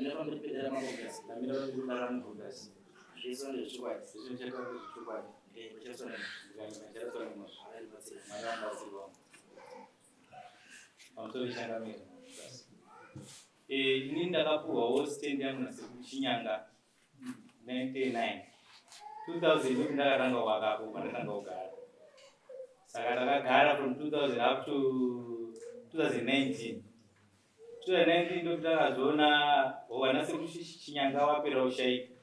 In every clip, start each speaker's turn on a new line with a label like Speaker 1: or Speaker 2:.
Speaker 1: Ndamira pamberi pedare ramambo Mutasa.
Speaker 2: Ndamira pamberi pedare ramambo Mutasa.
Speaker 1: Zvese ndezvechokwadi.
Speaker 2: Zvese ndezvechokwadi.
Speaker 1: Ndikaimba chaswa nemhosva.
Speaker 2: Ndikaimba chaswa nemhosva.
Speaker 1: Mwari andibatsire.
Speaker 2: Mwari andibatsire wangu. Pamusoro changamire. Eh, ini ndakapuhwawo stand yangu nasekuru Chinyanga 1999. 2000 ndokuti ndakatanga kuvakapo pandakatanga kugara. Saka takagara from 2000 up to 2019. 2019 ndokuti takazoona wana sekuru Chinyanga wapera ushaika.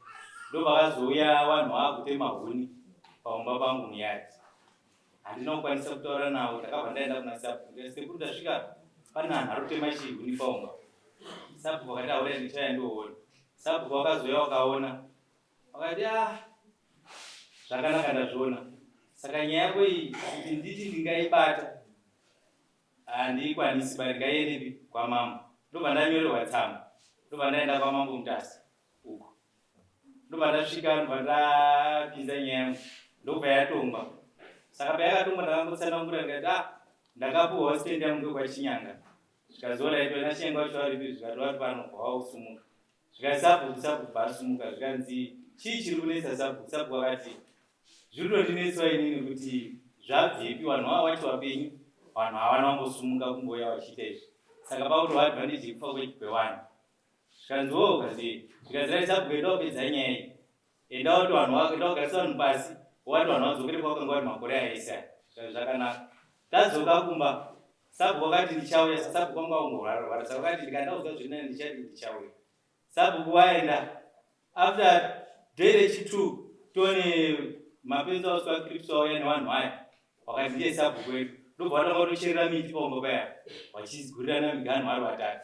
Speaker 2: Ndopakazouya vanhu vaakutema huni paumba pangu muyadhi. Handina kukwanisa kutaura navo ndakabva ndaenda kuna sabhuku ndikati sekuru ndasvika pane anhu ari kutema chihuni paumba. Sabhuku vakati aurai ndichauya ndoona. Sabhuku vakazouya vakaona vakati ah zvakanaka ndazviona. Saka nyaya yako iyi kuti nditi ndingaibata handiikwanisi but ndingaiendepi kwamambo. Ndobva ndanyorerwa tsamba ndobva ndaenda kwamambo Mutasa uko. Ndobva ndasvika ndobva ndapinza nyaya yangu ndobva yatongwa. Saka payakatongwa ndakangotsanangura ndikati ah ndakapuhwa stand yangu ndokwaChinyanga. Zvikanzi alright wena Chinyanga wacho varipi zvikati vari pano wakusumuka. Zvikanzi sabhuku sabhuku bvaasumuka zvikanzi chii chiri kunetsa sabhuku sabhuku akati zviri kutondinetsawo inini kuti zvabvepi vanhu vava wacho vapenyu vanhu havana vambosumuka kumbouya vachiita izvi saka pakutova advantage yekufa kwevanhu zvikanzi wo kazi zvikanzi rai sabhuku enda wapedza nyaya iyi enda wati vanhu vako enda wagarisa vanhu pasi wati vanhu vadzokere kwakanga vari makore aya ese aya zvikanzi zvakanaka tadzoka kumba sabhuku wakati ndichauya sasabhuku wanga wangorwara rwara saka wakati ndikandaudzwa zviri nani ndichati ndichauya sabhuku waenda after day rechi2 tone mapenzi auswa crips wauya nevanhu vaya wakati ndiye sabhuku wedu ndobva watanga kutocherera miti paumba paya vachigurirana miganhu vari vatatu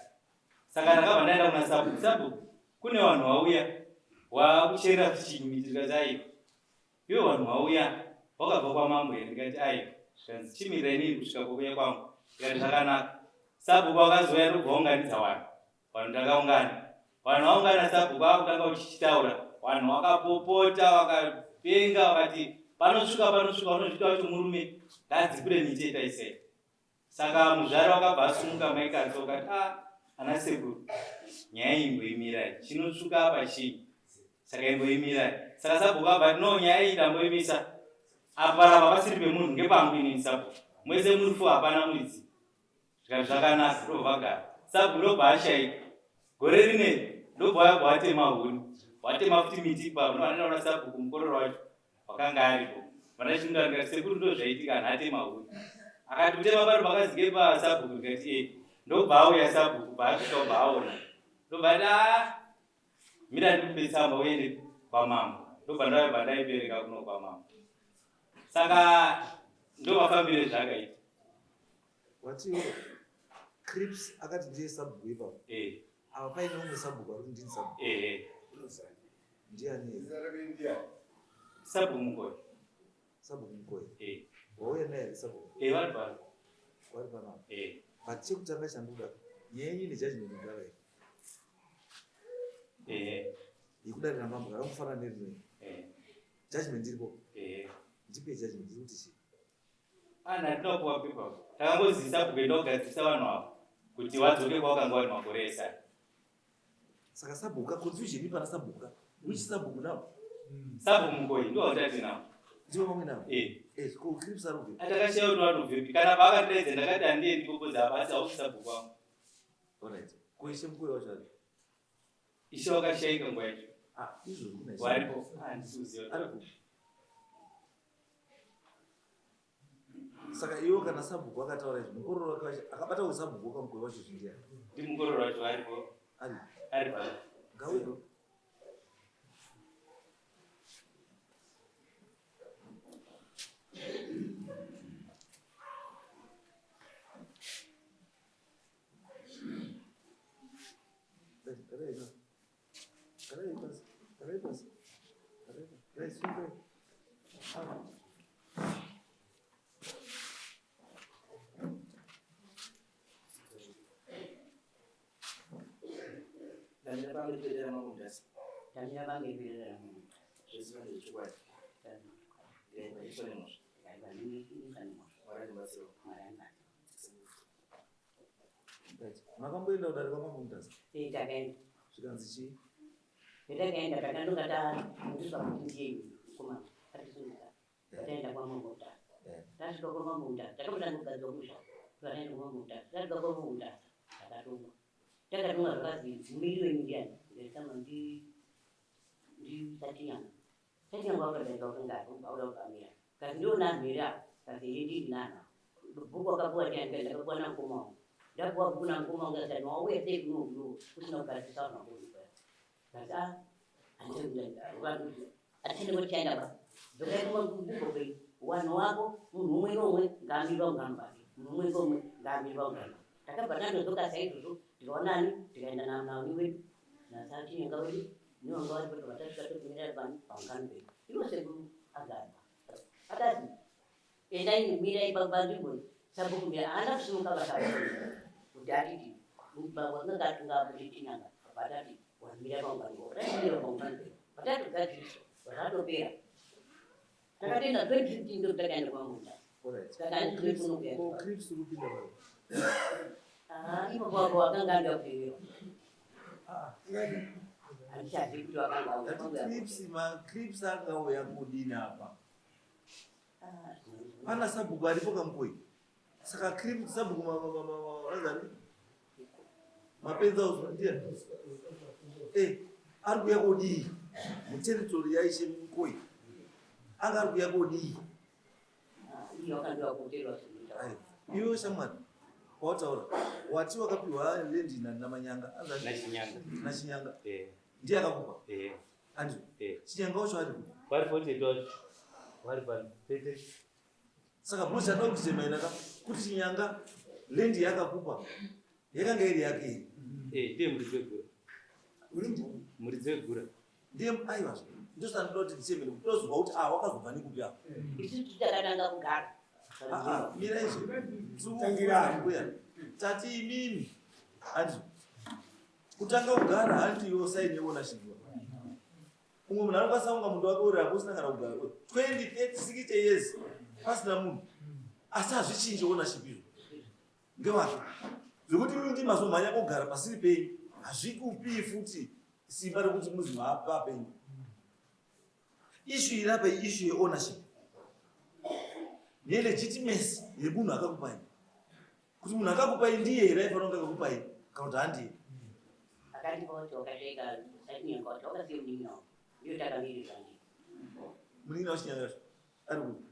Speaker 2: Saka ndakabva ndaenda kuna sabhuku, sabhuku kune vanhu vauya wakucherera futi chinyi miti ndikati aiwa. Iwe vanhu vauya wakabva kwamambo here ndikati aiwa. Zvikanzi chimirira inini kusvika kuuya kwangu ndikati zvakanaka. Sabhuku vakazouya ndobva vaunganidza vanhu. Vanhu takaungana. Vanhu vaungana sabhuku akutanga kuchichitaura. Vanhu vakapopota vakapenga vakati panosvika panosvika unozviita wacho murume ngadzikure miti etaisei. Saka muzvare wakabva asumuka mai Katso vakati ah ana sekuru nyaya iyi imboimirai chinotsvuka apa chii saka imboimirai saka sabhuku abva ati no nyaya iyi ndamboimisa apa parapa pasiri pemunhu ngepangu inini sabhuku mwese muri fo hapana muridzi zvikati zvakanaka ndobva vagara sabhuku ndobva ashaika gore rineri ndobva wayabva watema huni watema futi miti ipapo ndobva ndaona sabhuku mukororo wacho wakanga aripo vandachinga ndikati sekuru ndo zvaitika anhu atema huni akati kutema pano pakazike pasabhuku ndikati e ndobva auya sabhuku paasvika obva aona ndobva ati a mira ndikupe tsamba uende kwamambo ndobva ndabva ndaibereka kuno kwamambo saka ndomafambire zvaakaita
Speaker 3: Wati Crips akati ndiye sabhuku ipapo.
Speaker 2: Eh.
Speaker 3: Apa paine umwe sabhuku ari kuti ndini sabhuku.
Speaker 2: Eh.
Speaker 3: Ndiani?
Speaker 2: Sabhuku Mukoyi.
Speaker 3: Sabhuku Mukoyi.
Speaker 2: Eh.
Speaker 3: Wauya naye here sabhuku?
Speaker 2: Eh, vari pano.
Speaker 3: Vari pano.
Speaker 2: Eh.
Speaker 3: But chekutanga chandoda nyaya yenyu ine judgment mudhara here?
Speaker 2: Eh.
Speaker 3: Yekudare ramambo rakangofanana nerinoyi.
Speaker 2: Eh.
Speaker 3: Judgment iripo.
Speaker 2: Eh.
Speaker 3: Ndipe judgment iri kuti chii?
Speaker 2: Ana hatina kupuwa pepa. Takangozi sabhuku enda kugadzirisa vanhu ava kuti vadzoke kwavakanga vari makore ese aya.
Speaker 3: Saka sabhuku ka confusion iri pana sabhuku ka. Which sabhuku now?
Speaker 2: Sabhuku Mukoyi ndiwo watati nawo.
Speaker 3: Ndiwo vamwe navo.
Speaker 2: Eh.
Speaker 3: Eh, ko Crips ari kubvepi?
Speaker 2: Atakashaya kuti vanobvepi. Kana paakatidaidza ndakati handiendi popodza apa asi hausi sabhuku wangu.
Speaker 3: Alright. Ko ishe Mukoyi wacho ari?
Speaker 2: Ishe wakashaika nguva yacho.
Speaker 3: Ah, izvozvo kuna ishe.
Speaker 2: Waripo. Ah, handisi kuziva.
Speaker 3: Ari kupi? Saka iwo kana sabhuku akataura izvi mukororo wake wacho akabata usabhuku wakamukoyo wacho zvindiani?
Speaker 2: Ndi mukororo wacho aripo.
Speaker 3: Ari.
Speaker 2: Ari pano.
Speaker 3: Ngauye.
Speaker 1: Ndamira pamberi pedera mambo Mutasa.
Speaker 4: Ndamira pamberi pedera mambo Mutasa.
Speaker 1: Zvese ndezvechokwadi. Ndaiva nemhosva.
Speaker 4: Ndaiva nemhosva.
Speaker 1: Mwari andibatsirewo.
Speaker 4: Mwari andibatsirewo.
Speaker 3: Makamboenda kudare kwamambo Mutasa?
Speaker 4: Eh, takaenda.
Speaker 3: Zvikanzi chii?
Speaker 4: Petakaenda takandonga tafundiswa kuti ndiye mukoma atisununguka. Taenda kwaMambo Mutasa. Tasvika kwaMambo Mutasa takambotanga kugadzirwa musha. Tikaenda kwaMambo Mutasa. Tasvika kwaMambo Mutasa takatongwa. Takatongwa zvakazi mumiriri wenyu ndiani? Ndikatama ndi ndiSatinyanga. Satinyanga wakadaidza wakanga auda kukamira. Kazi ndiwo nanhu here apa? Kazi ehe ndini nanhu. Bhuku wakapuwa ndiani? Kazi ndakapuwa namukoma wangu. Ndapuwa bhuku namukoma wangu akati wauya sei kuno kuno usina kugarisisa vanhu vako Kazi ah handiende kotichaenda ba. Dzokai kumba kwenyu. Wanhu wako munhu umwe nomwe ngaamire paungano pake. Munhu umwe nomwe ngaamire paungano. Takabva tandodzoka saizvozvo tikaonani tikaenda naoni wedu naSatinyanga wedu nevanga varipo tobva tasvika tokumira pani paungano pedu. Ivo sekuru agara akati endai mirai panzvimbo iyi sabhuku mira haana kusimuka vasabhuku kuti atiti wakanga atunga kuti tinyanga vatati wamira paungano vatamira paungano pedu vatatogadziriswa vatopera takatenda 2015 ndo takaenda kwamunda saka handizoi kunokuya
Speaker 3: Ko Crips uri kupinda pai?
Speaker 4: Ah, ipapo apo wakanga anoda kuteverwa handichazivi kuti wakanga auya
Speaker 3: Ndati Crips, maCrips akauya kudini apa? Pana sabhuku aripo kamukoi. Saka Crips sabhuku azani? Mapenzi auzo ndiye. Eh, ari kuuya kodii? Muterritory yaishe mukoi. Anga ari kuuya kodii?
Speaker 4: Iye wakanga kuteverwa
Speaker 3: Aiwa. Iwe shamwari, wataura wati wakapiwa land naManyanga azani?
Speaker 2: NaChinyanga.
Speaker 3: NaChinyanga.
Speaker 2: Eh.
Speaker 3: Ndiye akakupa?
Speaker 2: Eh.
Speaker 3: Andi?
Speaker 2: Eh.
Speaker 3: Chinyanga wacho ari kupi?
Speaker 2: Vari 48 wacho. Vari pano. Tete.
Speaker 3: Saka bro chanoda kuchema ka kuti Chinyanga land yakakupa yakanga iri yake here?
Speaker 2: Eh, ndiye muridzi wegura. Muridzi wegura.
Speaker 3: Ndiye aiwa ndosanoda kuti ndichemere kuti tozwa kuti ah wakazobva nekupi apa.
Speaker 4: Isusu takatanga kugara.
Speaker 3: Ah, ah, mira izvo.
Speaker 5: Tangirani.
Speaker 3: Mbuya. Tati imimi. Andi. Kutanga kugara handi iwo sign yeownership. Umwe munhu anokwanisa kunga munhu wake uri apo usina kana kugara. 20, 30, 60 years pasina munhu. Asi hazvichinji ownership izvo. Ngewake. Zvekuti imi ndimazomhanya kugara pasiri penyu hazvikupii futi simba rekuti muzi mapa penyu. Issue iri apa issue yeownership. Nelegitimacy yemunhu akakupai. Kuti munhu akakupai ndiye here aifanira kunge akakupai kana kuti handiye.
Speaker 4: Akandipa kuti wakashaika Satinyanga wacho wakasiya munin'ina wangu. Ndiyo takamirira ndiyo.
Speaker 3: Munin'ina waChinyanga wacho ari kupi?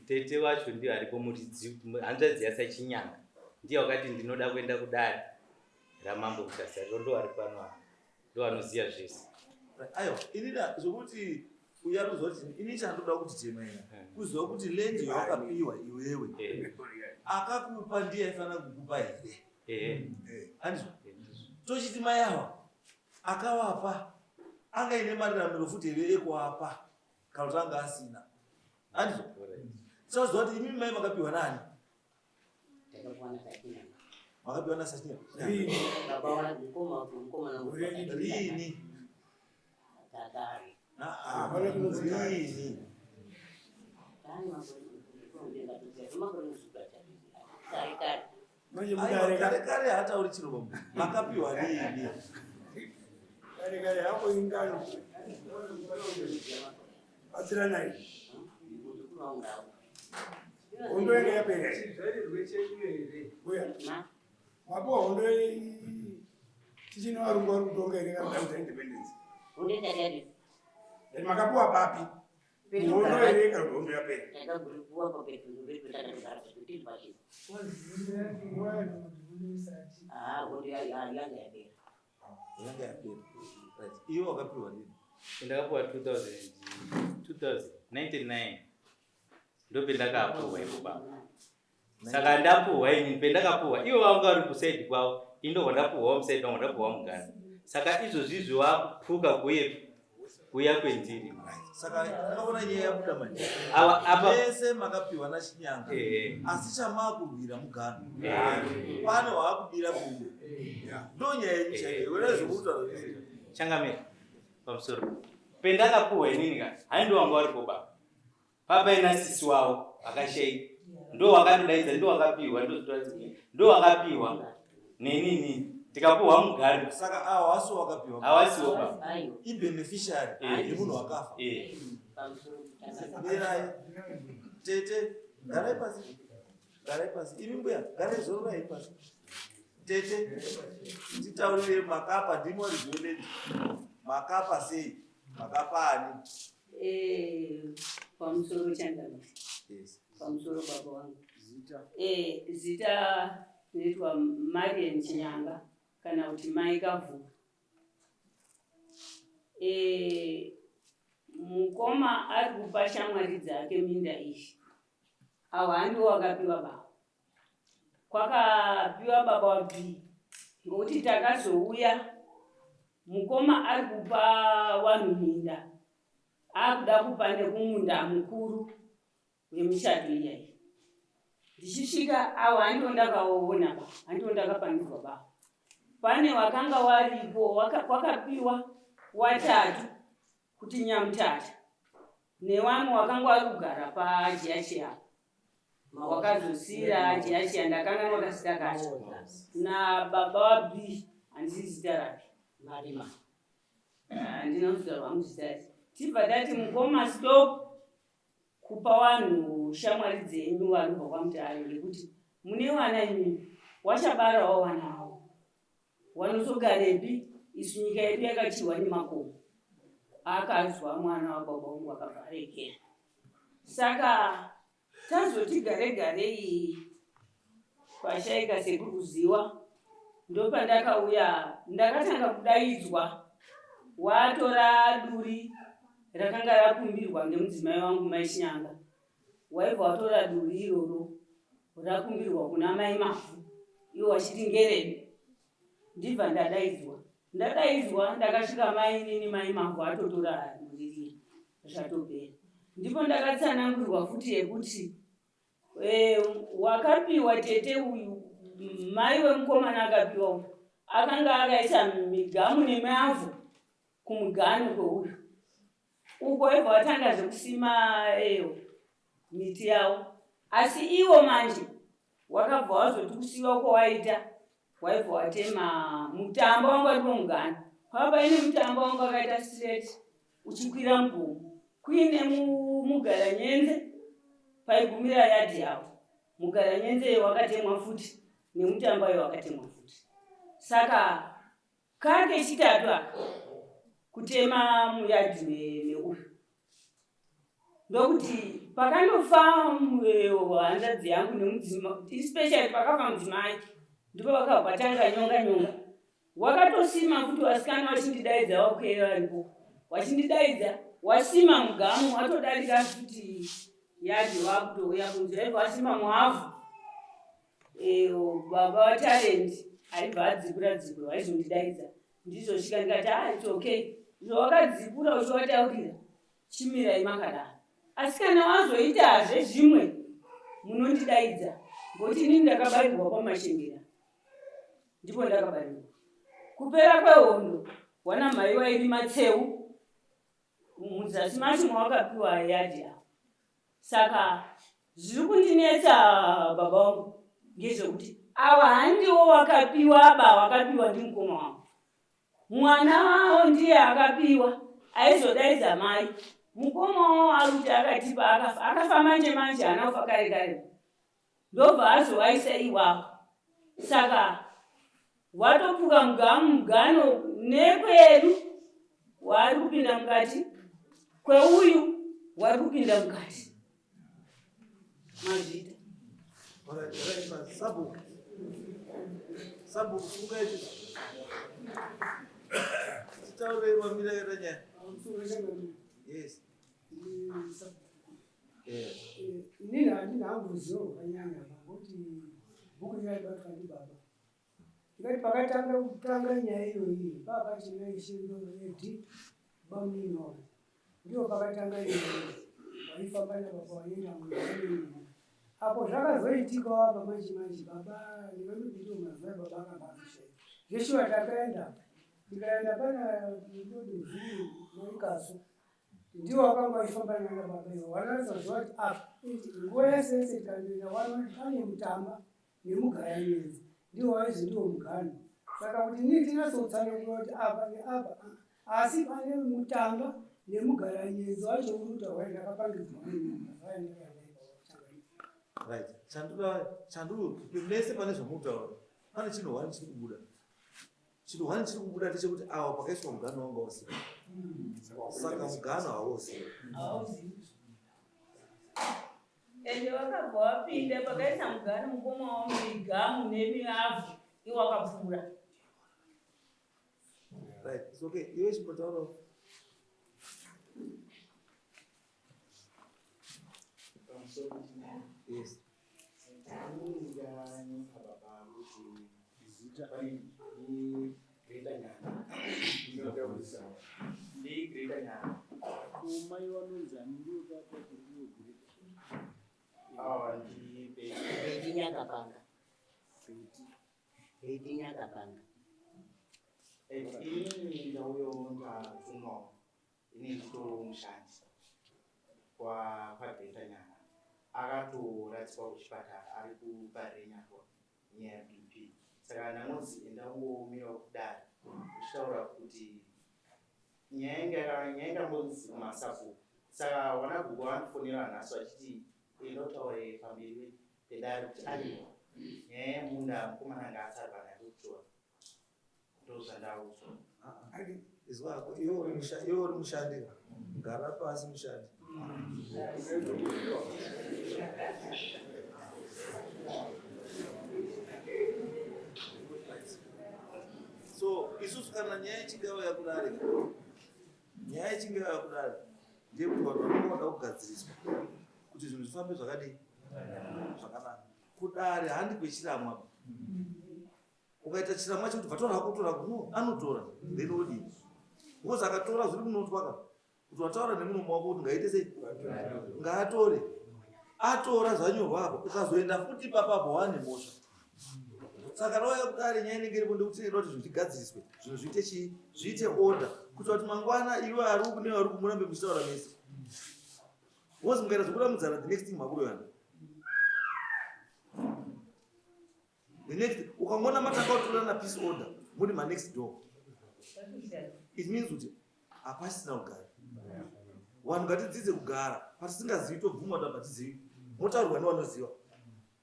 Speaker 2: Tete wacho ndiye aripo muridzi hanzvadzi yaSachinyanga. Ndiye wakati ndinoda kuenda kudare raMambo Mutasa. Ndo ari pano apa. Ndo anoziva zvese.
Speaker 3: Aiwa, inini zvekuti uyu ari kuziva kuti ini chandoda kuti chemena kuziva kuti land yawakapiwa iwewe akakupa ndiye aifanira kukupa here? Handizvo? Tochiti mai ava akavapa anga ine mariramiro futi here ekuapa kana kuti anga asina? Handizvo? Tichaziva kuti imimi mai makapiwa nani?
Speaker 4: Takapiwa naSachinyanga.
Speaker 3: Makapiwa naSachinyanga.
Speaker 5: Rini.
Speaker 4: Baba wangu mukoma mukoma wangu.
Speaker 3: Rini.
Speaker 4: Kakare.
Speaker 3: Ah, rini.
Speaker 4: Tani makore kare kare.
Speaker 5: Manje
Speaker 3: Aiwa,
Speaker 5: mudare
Speaker 3: kare kare haatauri chiro bambo. Makapiwa rini?
Speaker 5: Kare kare hapo ingano. Batsiranai.
Speaker 4: Muzukuru wangu awo.
Speaker 5: Hondo yanga yapera. Uya.
Speaker 4: Ma
Speaker 5: Mapiwa hondo tichine varungu vari kutonga here kana kuita independence?
Speaker 4: hondo isati
Speaker 5: Then makapiwa papi? Hondo here kana kuti hondo yapera?
Speaker 4: Takapiwa papetu petu takatogara tiri pachii. Ah, hondo yanga yapera.
Speaker 3: Yanga yapera. Right. Iwe wakapiwa rini?
Speaker 2: Ndakapiwa 2000 2099 ndopendakapuhwa ipo baba. Saka ndapuhwa ini pendakapuhwa ivo vanga vari kusaidi kwavo ini ndobva ndapuhwawo musaidi wangu ndapuhwa mugana. Saka izvozvi izvi wakupuka kuye kuya kwendiri.
Speaker 3: Saka ndakaona nyaya yabuda manje.
Speaker 2: Ava apa
Speaker 3: Mese makapiwa naChinyanga. Asi chamakurwira mugano. Pane waakubira bumwe. Ndo nyaya yenyu chaiyo. Wena zvekutaura.
Speaker 2: Changamire pamusoro. Pendakapuhwa inini ka handi wanga waripo baba. Papaina sisi wavo akashaika. Ndo wakandidaidza ndo wakapiwa ndo wakapiwa nenini. Tikapuhwa mugari.
Speaker 3: Saka awa hawasi wakapiwa.
Speaker 2: Hawasiwo baba.
Speaker 3: Ibeneficiary yemunhu wakafa. Mirai. Tete, garai pasi. Garai pasi. Imi mbuya, garai zororai pasi. Tete, titaurire makapa ndimi waridzi weland. Makapa sei? Makapa ani?
Speaker 6: Pamusoro changamire.
Speaker 3: Yes.
Speaker 6: Pamusoro baba wangu. Zita. Zita rinoitwa Marian Chinyanga kana kuti Mai Kavhuka. Mukoma ari kupa shamwari dzake minda iyi. Awa handiwo wakapiwa baba. Kwakapiwa baba wa B. Ngokuti takazouya mukoma ari kupa vanhu minda. Akuda kupa nekumunda mukuru wemuchato iyayi. Ndichisvika awo handiwo ndakaona ba, handiwo ndakapangirwa ba. Pane wakanga waripo kwakapiwa watatu kuti nyamutata newamwe wakanga wari kugara pajiachi apa wakazosiyira jiachi ndakanganwa kazita kacho na baba wa B handisi zita rake
Speaker 4: Marima.
Speaker 6: Handina kuzita rwangu zita rake. Tibva tati mukoma stop kupa vanhu shamwari dzenyu vanobva kwaMutare ngekuti mune vana imimi wachabarawo vana avo wanozogarepi isu nyika yedu yakachiwa nemakomo. Akazwa mwana wababa wangu akabva arekera. Saka tazoti gare garei pashaika sekuri kuziwa ndopandakauya ndakatanga kudaidzwa watora duri rakanga rakumbirwa ngemudzimai wangu Mai Chinyanga. Waibva watora duri iroro rakumbirwa kuna Mai Mavhu iwo wachiti ngeredu. Ndibva ndadaidzwa. Ndadaidzwa ndakasvika mai nini Mai Mavhu atotora duri riya zvatopera. Ndipo ndakatsanangurwa futi yekuti wakapiwa tete uyu mai wemukomana akapiwa uyu akanga akaisa migamu nemavhu kumugano kweuyu. Uko waibva watanga zvekusima eyo miti yavo. Asi iwo manje wakabva wazoti kusiwa kwawaita waibva watema mutambo wanga uri pamugano. Pava paine mutambo wanga wakaita straight uchikwira mugomo. Kuine mugaranyenze paigumira yadhi yavo. Mugaranyenze wakatemwa futi nemutambo ayo wakatemwa futi. Saka kake chitatu aka kutema muyadhi meuyu. Ndokuti pakandofa hanzvadzi yangu nemudzimai, especially pakafa mudzimai, ndipo pakabva patanga nyonga nyonga. Wakatosima futi vasikana vachindidaidza vakwere varipo. Vachindidaidza wasima mugamu watodarika futi yadhi wakutouya kunze waibva wasima muhavhu. Baba vaTalent aibva adzipura dzipura vaizondidaidza. Ndizosvika ndikati it's okay. Zvawakadzipura uchiwataurira chimirai makadaro. Asi kana wazoitazve zvimwe munondidaidza ngokuti inini ndakabarirwa kwaMachengera. Ndipo ndakabarirwa. Kupera kwehondo wana mai wairima tseu muzasi macho mawakapiwa yadhi apa. Saka zviri kundinetsa baba vangu ngezvekuti awa handiwo wakapiwa ba wakapiwa ndimukoma wangu. Mwana wavo ndiye akapiwa aizodaidza mai. Mukoma wavo ari kuti akatipa akafa. Akafa manje manje haana kufa kare kare. Ndobva azovaisa iwawo. Saka watopuka mugano nekwedu waari kupinda mukati kweuyu wari kupinda mukati. Mazvita.
Speaker 3: Sabhuku. Sabhuku sungai. Titaurei mamira akaita nyaya. Yes.
Speaker 5: Inini handina hangu ruzivo rwakanyanya ngokuti bhuku raibatwa ndibaba. Ndikati pakatanga kutanga nyaya iyoyi baba china ishe edi bamunini wangu ndiwo pakatanga iyoyi waifamba nababa waenda munhu. Apo zvakazoitikawo apa manje manje baba ndinganoti mazuva baba akanga azoshaika. Zveshuwa takaenda ndikaenda pana ndoti muzukuru maikasu ndiwo wakanga waifamba nana baba iwo wanatsoziva kuti apa nguva yese yese tikandoenda wanoti pane mutamba nemugayanyenzi ndiwo waizi ndiwo mugano. Saka kuti inini tinyatsotsanangura kuti apa neapa, asi pane mutamba nemugaranyenzi wacho uri kutaurwa ndakapangidzwa mazuva andakaenda ipapo.
Speaker 3: Right. Chanduka chandu mese pane zvamutaura. Pane chinhu hwani chiri kubuda. Chinhu hwani chiri kubuda ndechekuti awa pakaiswa mugano wanga usina. Saka mugano hauzivi.
Speaker 6: Hauzivi. Ende wakabva wapinda pakaisa mugano mukoma wangu migamu nemiavhu iwo wakapfuura.
Speaker 3: Right. It's okay. Iwe chimbotaura. Yes.
Speaker 7: Mai vanonzi ani ndivo papa ndivo greater.
Speaker 4: Beti Nyakapanga. Beti Nyakapanga.
Speaker 1: Inini ndauyo ndabvumawo ini nditoro mushandi kwaGreater Nyanga akatoradzikwa kuchipatara ari kuParirenyatwa nyaya yeBP saka ndangonzi enda ungomirawo kudare uchitaura kuti nyaya nyaya ingambonzi kumasabhuku saka vanagugu vandifonera nhasi vachiti enda utaure pamberi pedare kuti aiwa nyaya yemunda mukomana anga asarwa naye kutora ndozvandaudzwa.
Speaker 3: Izwa hako iwe uri mushandi gara pasi mushandi. So isusu kana nyaya ichinge yauya kudare, nyaya ichinge yauya kudare ndeyekuti vanhu vanenge vada kugadziriswa kuti zvinhu zvifambe zvakadii zvakanaka. Kudare handi kwechiramwa. Ukaita chiramwa chekuti bvatora hako tora no anotora then odii because akatora zviri kunotwa ka kuti wataura nemuromo wako kuti ngaite sei ngaatore atora zvanyorwa apo ukazoenda futi ipapapo wane mhosva. Saka rauya kudare nyaya inenge iripo ndekuti inoda kuti zvinhu zvigadziriswe zvinhu zviite chii zviite order kuitira kuti mangwana iwe ari uku newe ari uku murambe muchitaura mese because mukaita zvekuramudzana the next thing makuroyana. The next ukangoona matanga kutorana peace order muri ma next door. It means kuti hapasisina kugara. Vanhu ngatidzidze kugara patisingazivi tobvuma kuti hapatizivi. Motaurwa nevanoziva.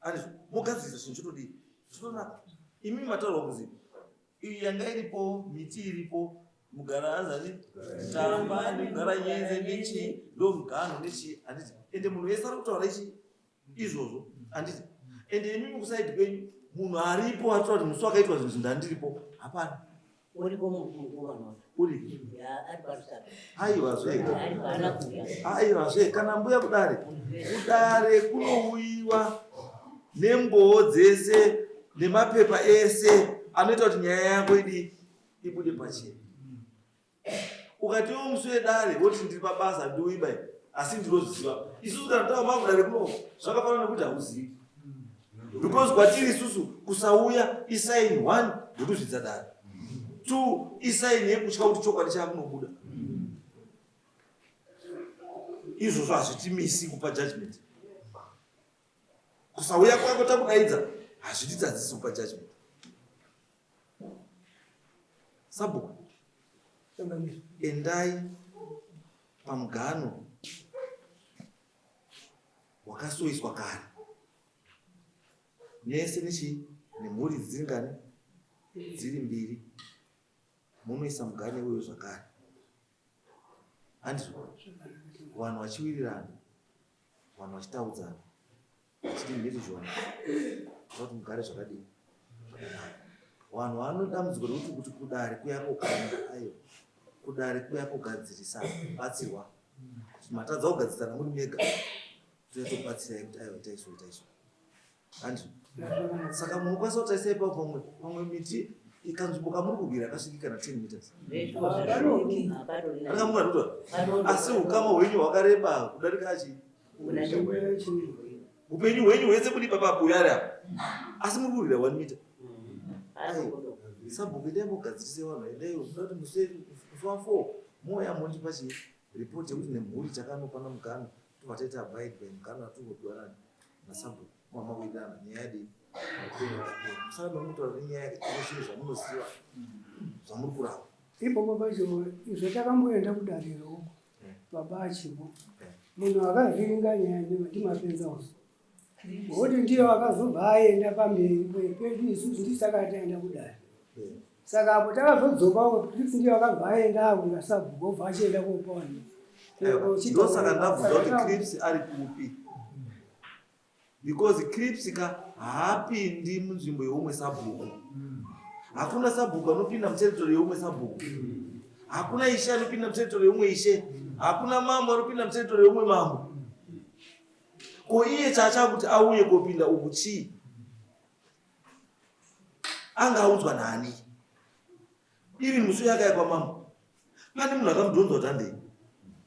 Speaker 3: And mogadzirisa chinhu chotodii? Chotonaka. Imi mataurwa kuzi iyi yanga iripo miti iripo mugara azani tamba nemugara nyenze nechii ndo mugano nechii handiti ende munhu wese ari kutaura ichi izvozvo handiti ende imimi kusaidi kwenyu munhu aripo atotaura kuti musi wakaitwa zvinhu ndandiripo hapana.
Speaker 4: Uriko mukomana
Speaker 3: Uri
Speaker 4: ya ari parusape.
Speaker 3: Aiwa zve.
Speaker 4: Ari paana kuya.
Speaker 3: Aiwa zve kana mbuya kudare kudare kunouyiwa nembowo dzese nemapepa ese anoita kuti nyaya yako idii ibude pachena. Ukati iwe musi wedare woti ndiri pabasa handiuyi bai asi ndinozviziva. Isusu kana tava makudare kuno zvakafanana nekuti hauzivi. Because kwatiri isusu kusauya isaini one yekuzvidza dare. Two isaini yekutya kuti chokwadi chakunobuda. Izvozvo hazvitimisi kupa judgment. Kusauya kwako takudaidza hazvititadzisi kupa judgment. Sabhuku, endai pamugano wakasoiswa kare mese nechii nemhuri dziri ngani dziri mbiri munoisa mugano iwoyo zvakare handizvo vanhu vachiwirirana vanhu vachitaudzana vachiti mhirizhonga kuti mugare zvakadii zvakanaka. Vanhu vano dambudziko rekuti kuti kudare kuya kokanda aiwa kudare kuya kogadzirisana kubatsirwa kuti matadza kugadzirisana muri mega totobatsirai kuti aiwa itai so itai so handizvo. Saka munokwanisa kutarisa ipapo pamwe pamwe miti ikanzvimbo kamuri kurwira kasviki kana 10 meters. Angamukatotora asi ukama hwenyu hwakareba kudarika achi upenyu hwenyu hwese kuri papa buyari apa asi muri kurwira 1 meter. Sabhuku endai mogadzirise vanhu endai muda kuti musi wa 4 mouya mondipa chii report yekuti nemhuri takanopana mugano tobva taita abide by mugano atiri kupiwa nani nasabhuku mama kuitana nyaya yadii. Musarambe mutaura nenyaya ine zvinhu zvamunoziva zvamuri kuramba.
Speaker 5: Ipopo pacho izvo takamboenda kudariro uko baba achipo munhu akavhiringa nyaya ndimapenza usu ngokuti ndiye akazobva aenda pamberi pedu isusu ndisaka taenda kudare saka apo takazodzoka uko Chris ndiye akabva aenda akunga sabhuku obva achienda kopa vanhu
Speaker 3: ndosaka ndabvunza kuti Crips ari kupi because Crips ka haapindi munzvimbo yeumwe sabhuku. Hakuna sabhuku anopinda muteritori yeumwe sabhuku. Hakuna ishe anopinda muteritori yeumwe ishe. Hakuna mambo anopinda muteritori yeumwe mambo. Ko iye chaachakuti auye kopinda uku chii? Anga audzwa nani? Even musi uyo akaya kwamambo pane munhu akamudhonza kuti handei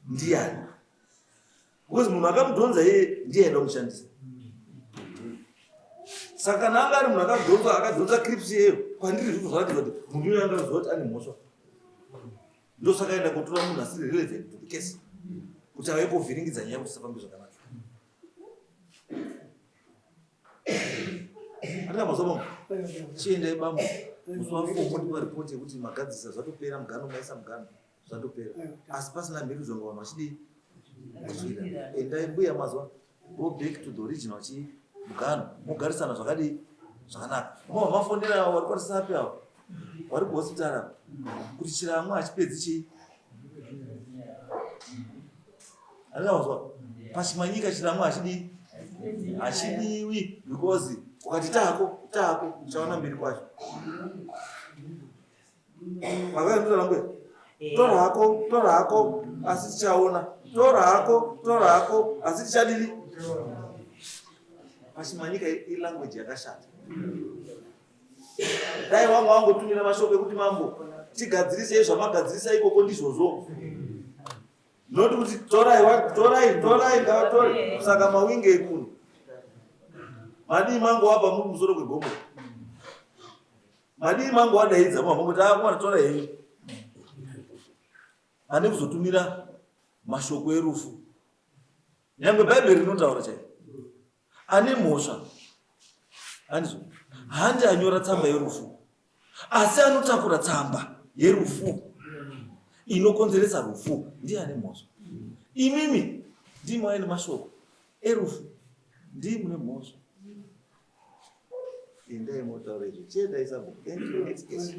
Speaker 3: ndiyani because munhu akamudhonza iye ndiye aida kumushandisa saka kana anga ari munhu akadhonza akadhonza crips iyeyo kwandiri zvibva zvaratidza kuti munhu uyo anga aziva kuti ane mhosva ndosaka aenda kotora munhu asiri relevant to the case kuti auye kovhiringidza nyaya kuti isafambe zvakanaka Andina mazuva bambo. Chiendai bambo. Musi wa 4 mondipa report yekuti magadzirisa zvatopera mugano maisa mugano zvatopera. Asi pasina mhirizhonga vanhu vachidii? Vachidira. Endai mbuya mazuva go back to the original chii mugano mogarisana zvakadii zvakanaka. Mova mafondera avo vari kwarisapi avo vari kuhospital avo kuti chiramwa hachipedzi chii? Andina mazuva pachimanyika chiramwa hachidii hachidiwi because ukati tako tako uchaona mberi kwacho makaendotora mbuya tora hako tora hako asi tichaona tora hako tora hako asi tichadini pachimanyika ilanguage yakashata dai wanga wangotumira mashoko ekuti mambo tigadzirisei zvamagadzirisa ikoko ndizvozvo Not kuti torai torai torai ngavatore saka mawinge ekuno. Madii mangu wapa muri musoro kwegomo. Madii mangu wadaidza mama kuti akomana tora henyu. Ane kuzotumira mashoko erufu. Nyangwe Bhaibheri rinotaura chaizvo. Ane mhosva. Handizvo. Handi anyora tsamba yerufu. Asi anotakura tsamba yerufu inokonzeresa rufu ndiye ane mhosva. Imimi ndimi aine mashoko erufu ndii mune mhosva. Endai motaura izvo. Chiendai sabhuku. Thank you. Next case.